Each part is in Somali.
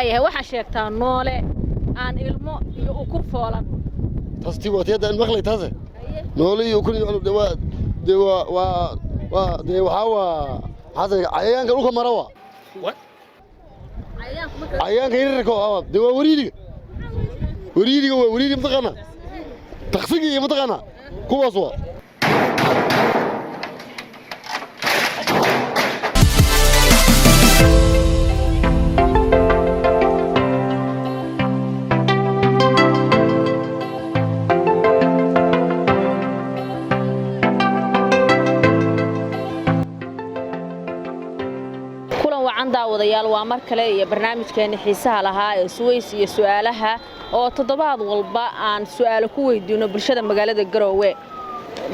Waayahay, waxaa sheegtaa noole aan ilmo iyo ukun foolan. Taas tii waa tii hadda aan maqlay taase. Noole iyo ukun iyo de waa de waa de waxaa waa maxaa cayayaanka dhulka mara, waa cayayaanka yaryarka oo de waa wariiriga, wariiriga waa wariiri, mataqaana taqsiga iyo mataqaana kuwaas waa. Kulan wacan, daawadayaal. Waa mar kale iyo barnaamijkeeni xiisaha lahaa ee Suweys iyo su'aalaha, oo toddobaad walba aan su'aalo ku weydiino bulshada magaalada Garoowe.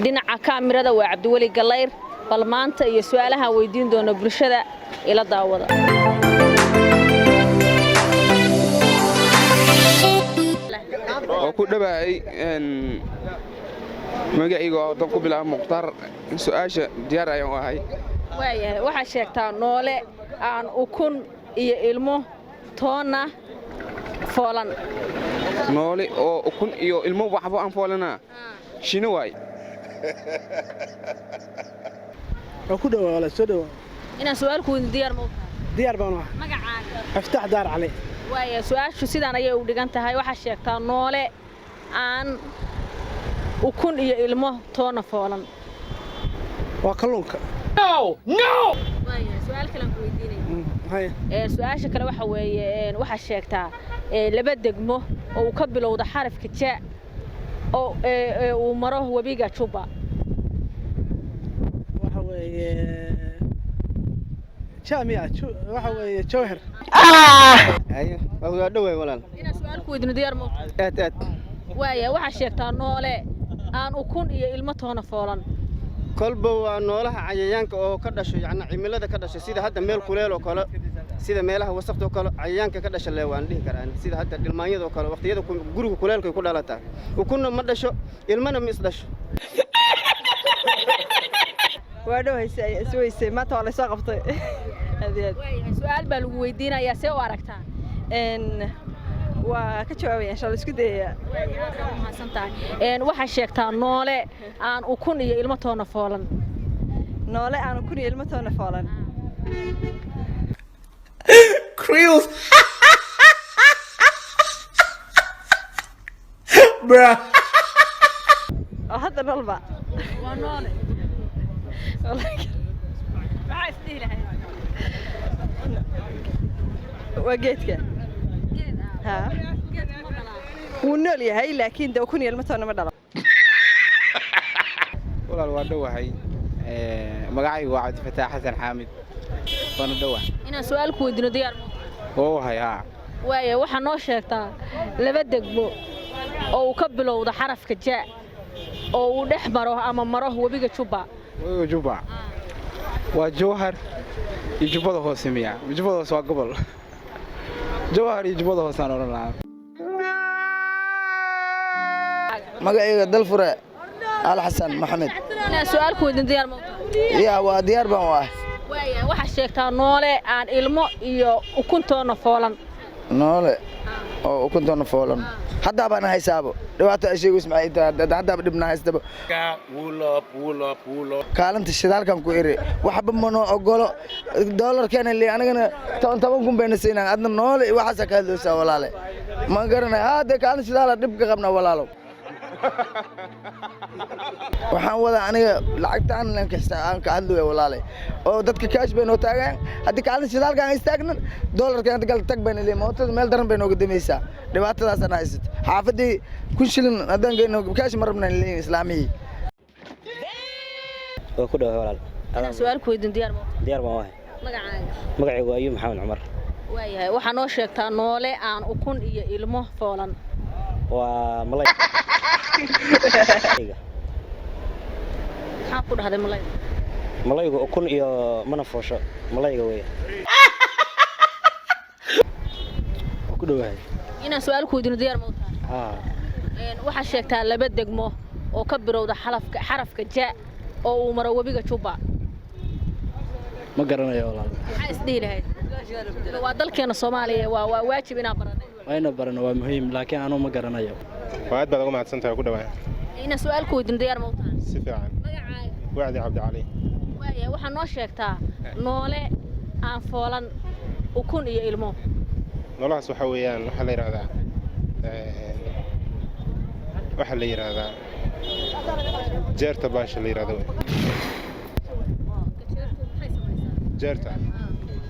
Dhinaca kaamirada waa Cabdiweli Gallayr. Bal maanta iyo su'aalahaan weydiin doono bulshada ila daawada. Oo ku dhawaayay, magacayga oo dan ku bilaaba Mukhtaar. Su-aasha diyaar ayaan u ahay. Waayahay, waxaa sheegtaa noole aan ukun iyo ilmo toonna foolan. Noole oo ukun iyo ilmo waxba aan foolanaa, shini waay. Waa ku dhawaa walaal, soo dhawaa. Inaan su'aal ku weydiin diyaar ma u tahay? Diyaar baan ahay. Magacaaga? Iftaax Daar Cali. Waaya, su-aashu sidaan ayay u dhigan tahay: waxaa sheegtaa noole aan ukun iyo ilmo toonna foolan. Waa kalluunka. Waaya, su-aal kale aan ku weydiinaya. Haya. Su-aasha kale waxa weeye, waxaa sheegtaa laba degmo oo uu ka bilowda xarafka ja oo uu maro webiga Juba. Waxa weeye jaamiya, waxa weeye Jowhar. Ayo, waa dhoway walaal. Inaan su-aal ku weydiino diyaar ma u tahay? Aad aad. Waaya, waxaa sheegtaa noole aan ukun iyo ilmo toona foolan. Kolba waa noolaha cayayaanka oo ka dhasho, yacni cimilada ka dhasho, sida hadda meel kuleel oo kale, sida meelaha wasaqda oo kale, cayayaanka ka dhasha lee waan dhihi karaa, sida hadda dhilmaanyada oo kale, waqtiyada guriga kuleelkay ku dhalataa. Ukunna ma dhasho, ilmana ma is dhasho. Waa dhow isweysay, maanta waa laysoo qabtay, aad iyo aad. Waayahay, su-aal baa lagu weydiinayaa, see u aragtaa? Waa ka jawaabaya insha Allah, isku dayaya. Aad baa u mahadsan tahay. Waxaa sheegtaa noole aan ukun iyo ilmo toona foolan. Noole aan ukun iyo ilmo toona foolan. Creels. Bruh. Oo hadda noolba? Waa noole. Maxaa isdhihi lahayd? Waa geedka. Ha, wuu nool yahay, laakiin de ukun iyo ilmo toona ma dhalo. Walaal, waa dhowahay. Magacaygu waa Cabdifataax Xasan Xaamid, waana dhowahay. Inaan su-aal ku weydiino diyaar ma u tahay? Waa wahay, haa. Waaya, waxaa noo sheegtaa laba degmo oo uu ka bilowda xarafka ja oo uu dhex maro ama maro webiga Jubba. Webiga Juba waa Jowhar iyo Jubbada Hoose. Miya Jubbada Hoose waa gobol? Jowhar iyo Jubbada Hoose aan odhan lahaa. Magacayga Dalfure Alxasan Maxamed. Inaan su-aal ku weydiino diyaar ma u tahay? Ya, waa diyaar baan u ah. Waaya, waxaa sheegtaa noole aan ilmo iyo ukuntoona foolan. Noole oo ukuntoona foolan, haddaabaan haysaabo dhibaato ay sheegayso maxay tahay? Haddaaba dhibna haystaba kaalinta shidaalkan ku iri, waxba manoo ogolo doolarkeena li anigana 10-10 kun bayna siinaan. Adna noole iyo waxaasaa ka hadloosaa, walaale, ma garanay. Haa, dee kaalin shidaala dhib ka qabnaa, walaalow. Waxaan wadaa aniga lacagtaan aan ka hadlaya, walaale, oo dadka kaash bay noo taagaan. Haddii kaalin shidaalkaan istaagnan, doolarkan hadda kala tag bayna leeyihin, mootada meel daran bay nooga damaysaa. Dhibaatadaasana haysato xaafaddii. 1000 shilin haddaan geyno kaash ma rabnaan leeyihin islaamihii. Waa ku dhawahay, walaal. Inaan su-aal ku weydiin diyaar ma u tahay? Diyaar baan u ahay. Magacaaga? Magacaygu waa Ayuub Maxamed Cumar. Waayahay, waxaa noo sheegtaa noole aan ukun iyo ilmo foolan. Waa malay. Maxaa ku dhahday malay? Malaygu ukun iyo mana foosho, malayga weeye. Waa ku dhowahay. Inaan su-aal ku weydiino diyaar ma u tahay? Haa. Waxaa sheegtaa laba degmo oo ka bilowda xalafka xarafka ja oo uu maro webiga Jubba. Ma garanayo, walaal. Maxaa isdhihi lahayd? Waa dalkeena Soomaaliya, waa waajib inaan baranay. Waa inaan barano, waa muhiim, laakiin anuu ma garanayo. Waa aad baad uga mahadsantahay, ku dhawaa. Inaan su'aal ku weydiino diyaar ma u tahay? Si fiican. Magacaaga? Wacdi Cabdicali. Waaya, waxaa noo sheegtaa noole aan foolan ukun iyo ilmo. Noolahaas waxaa weeyaan, waxaa la yidhahdaa waxaa la yidhaahdaa jeerta, baasha la yidhahdo wey.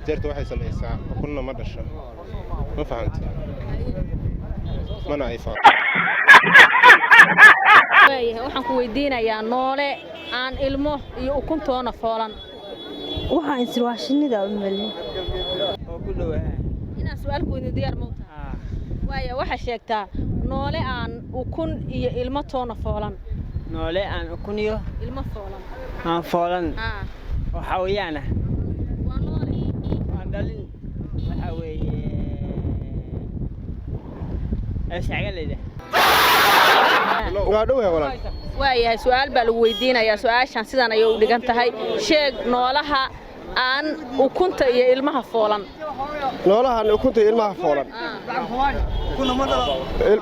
Jeerta waxay samaysaa ukunna ma dhasho, ma fahantay? Mana ay faanto. Waayahay, waxaan ku weydiinayaa noole aan ilmo iyo ukuntoona foolan. Waxaan isir waa shinnida u malin. Inaan su'aal ku weydiino diyaar ma u tahay? Waaya, waxaa sheegtaa noole aan ukun iyo ilmo toona foolan. Noole aan ukun iyo ilmo foolan. Aan foolan oo xawayaan ah. Waa noole. Aan dhalin waxaa weeye sagaleyda. Waa dhowahay, walaal. Waayahay, su'aal baa lagu weydiinayaa. Su'aashan sidan ayay u dhigan tahay: sheeg noolaha aan ukunta iyo ilmaha foolan. Noolahan ukunta iyo ilmaha foolan,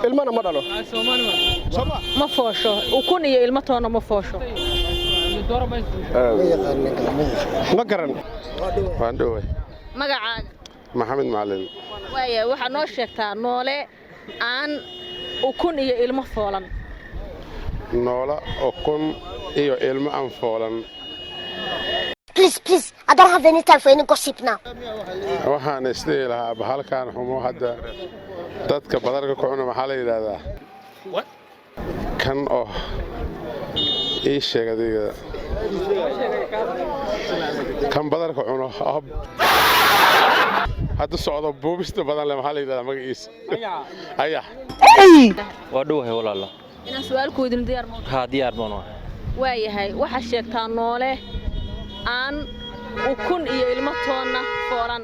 ilmana ma dhalo. Ma foosho, ukun iyo ilmo toona ma foosho. Ma garan. Waan dhoway. Magacaaga? Maxamed Macalin. Waaya, waxaad noo sheegtaa noole aan ukun iyo ilmo foolan. Noola ukun iyo ilmo aan foolan. Please, please, I don't have any time for any gossip now. Waxaan isdhihi lahaa bahalkan xumo hadda dadka badarka ku cuna, maxaa la yidhaahdaa kan oo ii sheeg adiga, kan badarka cuno oo hadda socdo, buubista badan leh, maxaa la yidhahdaa magaciisa? Ayax. Waa dhowahay, walaalo. Inaan su'aal ku weydiino diyaar ma u tahay? Haa, diyaar baan u ahay. Waayahay, waxaad sheegtaa noole aan ukun iyo ilmo toonna foolan.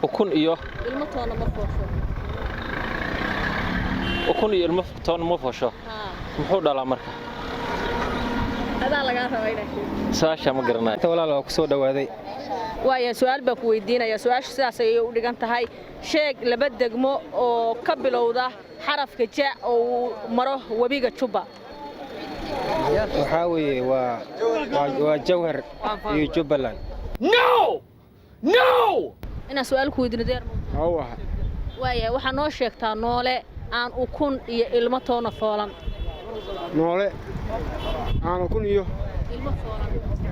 Ukun iyo ilmo toonna ma foosho. Ukun iyo ilmo toonna ma foosho. Muxuu dhalaa marka? Adaa lagaa rabaa inaad sheegto. Su-aasha ma garanayo, walaal. Waa ku soo dhawaaday. Waaya, su'aal baa ku weydiinaya. Su'aashu sidaas ayay u dhigan tahay: sheeg laba degmo oo ka bilowda xarafka ja oo uu maro webiga Jubba. Waxaa weeye waa Jawhar iyo Jubbaland. No, no. Inaan su'aal ku weydiino diyaar ma u tahay? Waa u ahay. Waaya, waxaa noo sheegtaa noole aan ukun iyo ilmo toona foolan. Noole aan ukun iyo ilmo foolan.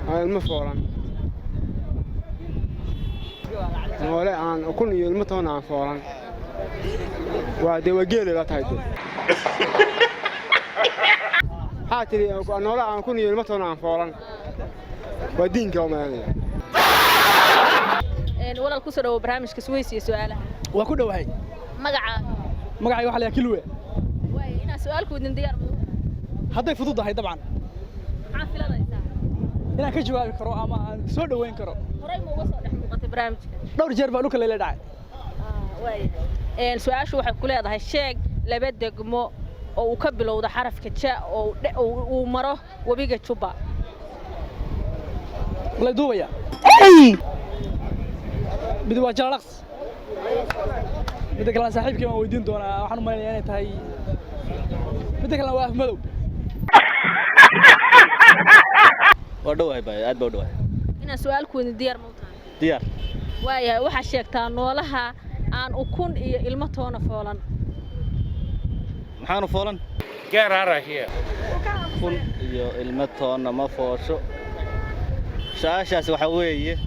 Aan ilmo foolan. Noole aan ukun iyo ilmo toona aan foolan waa dee waa geeli la tahay dee. Maxaa tidhi? Noole aan ukun iyo ilmo toona aan foolan waa diinka u malanaya. Walaal, kusoo dhawo barnaamijka Suweys iyo su'aalaha. Waa ku dhowahay. Magacaaga? Magacayga waxaa la yidhaha Kilwe. Waaya, inaan su'aal ku weydiino diyaar ma u tahay? Hadday fududahay dabcan. Maxaa filanaysaa? Inaan ka jawaabi karo ama aan soo dhoweyn karo. Horey ma uga soo dhex muuqatay barnaamijka? Dhowr jeer baa dhulka layla dhacay. Waayahay, su'aashu waxay ku leedahay: sheeg laba degmo oo uu ka bilowdo xarafka ja oo uu maro webiga Jubba. Lay duubaya mid waa Jalalaqs, midda kalena saaxiibkii baan weydiin doonaa. Waxaan u malaynayaa inay tahay midda kalena waa Afmadow. Waa dhowahay baay, aad baa u dhowahay. Inaan su'aal ku weydiin diyaar ma u tahay? Diyaar. Waayahay, waxaa sheegtaa noolaha aan ukun iyo ilmo toona foolan. Maxaanu foolan? Ukun iyo ilmo toonna ma foosho. Su-aashaasi waxaa weeye,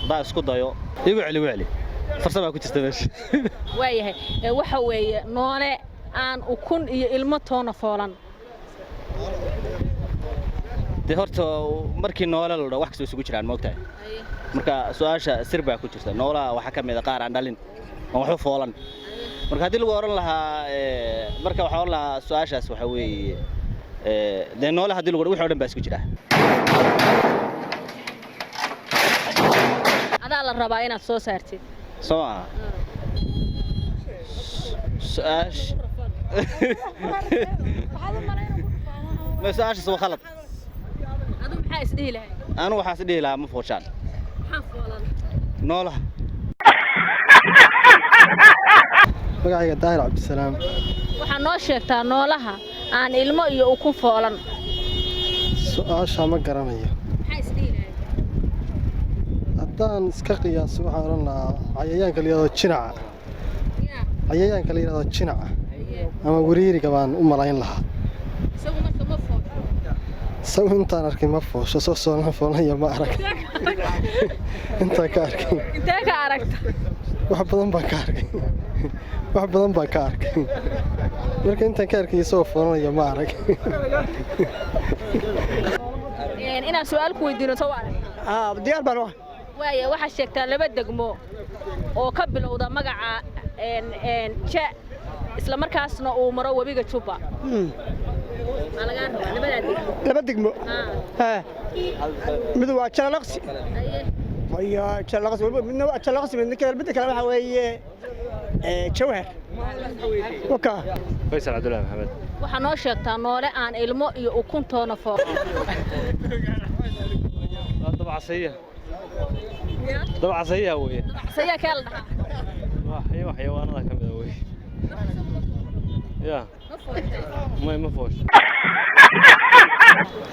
haddaa isku dayo, igu celi, igu celi, farsamaa ku jirta meesha. Waayahay, waxa weeye noole aan ukun iyo ilmo toona foolan. Dee horta markii noole la dhaho, wax kastoo isugu jiraan, moogtahay? Marka su-aasha sir baa ku jirta. Noolaha waxaa ka mid a qaar aan dhalin, aan waxba foolan. Marka haddii lagu odhan lahaa, marka waxaa odhan lahaa su-aashaas waxaa weeye, dee noole haddii lagu wixii o dhan baa isku jira. Adaa la rabaa inaad soo saartid. Soo maaha su-aash ma su-aashaas waa khalad. Aduu maxaa isdhihi lahayd? Anu waxaas dhihi lahaa ma fooshaan. Maxaa foolan? Noolaha. Magacayga Daahir Cabdisalaam. Waxaa noo sheegtaa noolaha aan ilmo iyo ukun foolan. Su-aasha ma garanayo. Maxaa isdhihi lahayd? Haddaan iska qiyaaso, waxaan odhan lahaa cayayaanka la yidhahdo jinaca, cayayaanka la yidhahdo jinaca ama wariiriga baan u malayn lahaa. Isagu marka ma foosho? Isagu intaan arkay ma foosho, soo soolan foolanya ma arag intaan ka arkay. Intee ka aragta? Wax badan baan ka arkay, wax badan baan ka arkay. Marka intaan ka arkay isagoo foolanaya ma arag. Inaan su-aal ku weydiino soo arag. Diyaar baan u. Waaya, waxaa sheegtaa laba degmo oo ka bilowda magaca ja, isla markaasna uu maro webiga Jubba. Maa lagaa rabaa labadaa degmo? Laba degmo. Haa. Mid waa Jalalaqsi. Iyo Jalalaqsi midna waa Jalalaqsi, midna kale, midda kale waxa weeye Jawhar. Waka. Faysal Cabdullaahi Maxamed. Waxaa noo sheegtaa noole aan ilmo iyo ukuntoona fooqo. Waa dabacasaya, dabacasaya weeye. Sayaa kee la dhahaa? Waa xayawaan, xayawaanada ka mid ah weeye. Ya may ma foosho.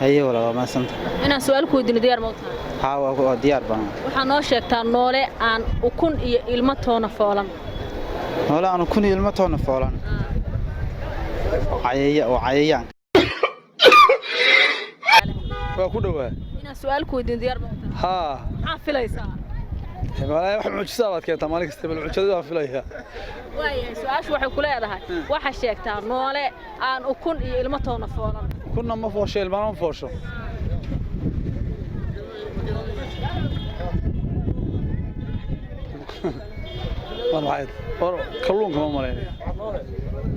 Haye walaal, waa mahadsanta. Inaan su-aal ku weydiino diyaar ma u tahay? Haa, waa diyaar baan. Waxaa noo sheegtaa noole aan ukun iyo ilmo toona foolan. Noole aan ukun iyo ilmo toona foolan, cayaya oo cayayaan. Waa ku dhowaa. Inaan su-aal ku weydiino diyaar ma u tahay? Haa. Maxaa filaysaa? Walahi wax mucjisaa baad keentaa maalin kasta, bal mucjisada waan filayaa. Waayahay, su-aashu waxay ku leedahay, waxaa sheegtaa noole aan ukun iyo ilmo toona foolan. Kunna ma foosho, ilmana ma foosho. War maxay war, kalluunka ma malaynaya.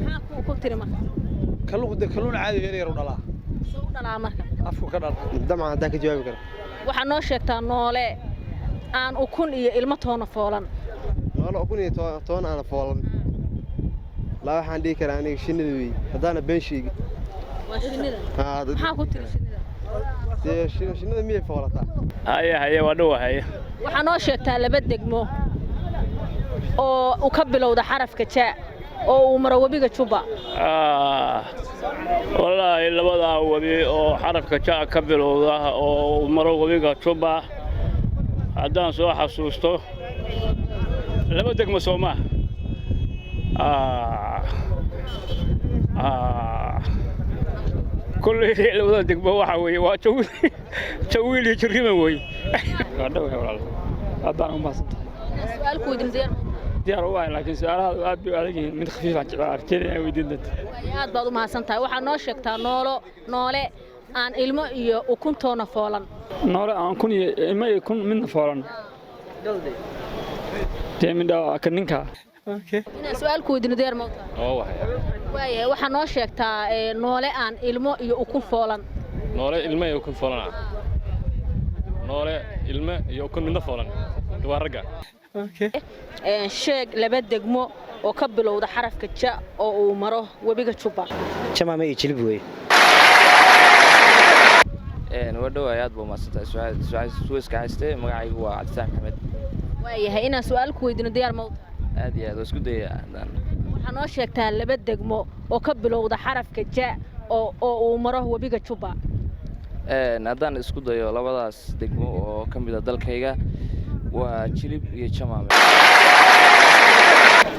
Maxaa ku tiri marka? Kalluunku dee kalluun caadi yar yar u dhalaa. Soo u dhalaa marka? Afku ka dhala. Dabcan haddaan ka jawaabi karo. Waxaa noo sheegtaa noole aan ukun iyo ilmo toona foolan. Noole ukun iyo toon aana foolan, laa waxaan dhihi karaa aniga shinnida wey, haddaana been sheegin. Waa shinnida? Haa. Maxaa ku tiri shinnida? Dee shinnida miyay foolataa? Haye haye, waa dhowa, haye. Waxaa noo sheegtaa laba degmo oo uu ka bilowda xarafka ja oo uu maro webiga Jubba. Ah, wallaahi labadaa webi oo xarafka ja ka bilowda oo uu maro webiga Juba, haddaan soo xasuusto, laba degmo soo maaha? Ah, ah, kolley labada degmo waxa weeye waa Jawiil, Jawiil iyo Jirrima weeye. Waa dhowahay walaal, aad baan u mahadsantahay. Su-aal ku weydiin diyaar ma u tahay? Diyaar u ahay, laakiin su-aalahaadu aad bay u adag yihiin. Mid khafiif aan jeclaa arjeeda inaan weydiin doonto. Waayo, aad baad u mahadsan tahay. Waxaa noo sheegtaa noole aan ilmo iyo ukuntoona foolan. Noole aan kun iyo ilmo iyo kun midna foolan, dee midha ka ninka. Inaan su-aal ku weydiino diyaar ma u tahay? Oo waxay. Waayahay, waxaa noo sheegtaa noole aan ilmo iyo ukun foolan. Noole ilmo iyo ukun foolan ah, noole ilmo iyo ukun midna foolan waa ragga. Sheeg laba degmo oo ka bilowda xarafka ja oo uu maro webiga Jubba. Jamaama iyo Jilib wey. Waa dhowahay, aad baa umahadsantahay. Su-aal suweyska hayste, magacaygu waa Cabdisaax Maxamed. Waayahay, inaan su-aal ku weydiino diyaar ma u tahay? Aad iyo aad, waa isku dayaya haddaan. Waxaa noo sheegtaa laba degmo oo ka bilowda xarafka ja oo uu maro webiga Jubba. Haddaan isku dayo labadaas degmo oo ka mid a dalkayga, waa Jilib iyo Jamaame.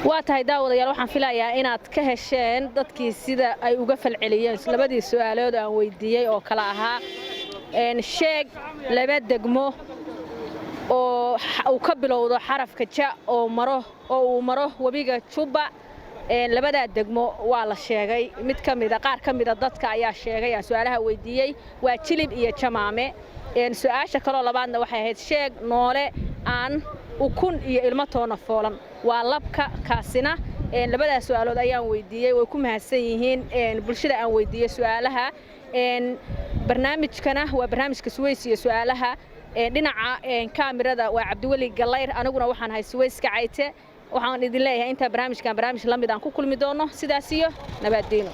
Waa tahay daawadayaal, waxaan filayaa inaad ka hesheen dadkii sida ay uga falceliyeen labadii su'aalood aan weydiiyey oo kala ahaa sheeg laba degmo oo uu ka bilowdo xarafka ja oo maro oo uu maro webiga Jubba. Labadaa degmo waa la sheegay, mid ka mida, qaar ka mida dadka ayaa sheegay aan su'aalaha weydiiyey, waa Jilib iyo Jamaame. Su'aasha kaloo labaadna waxay ahayd sheeg noole aan ukun iyo ilmo toona foolan, waa labka kaasina. Labadaas su'aalood ayaan weydiiyey, way ku mahadsan yihiin bulshada aan weydiiyey su'aalaha. Barnaamijkana waa barnaamijka Suweys iyo su'aalaha. Dhinaca kaamirada waa Cabdiweli Gallayr, aniguna waxaan ahay Suweys Kacayte. Waxaan idin leeyahay intaa barnaamijkan barnaamij la mid aan ku kulmi doono, sidaas iyo nabaddiino.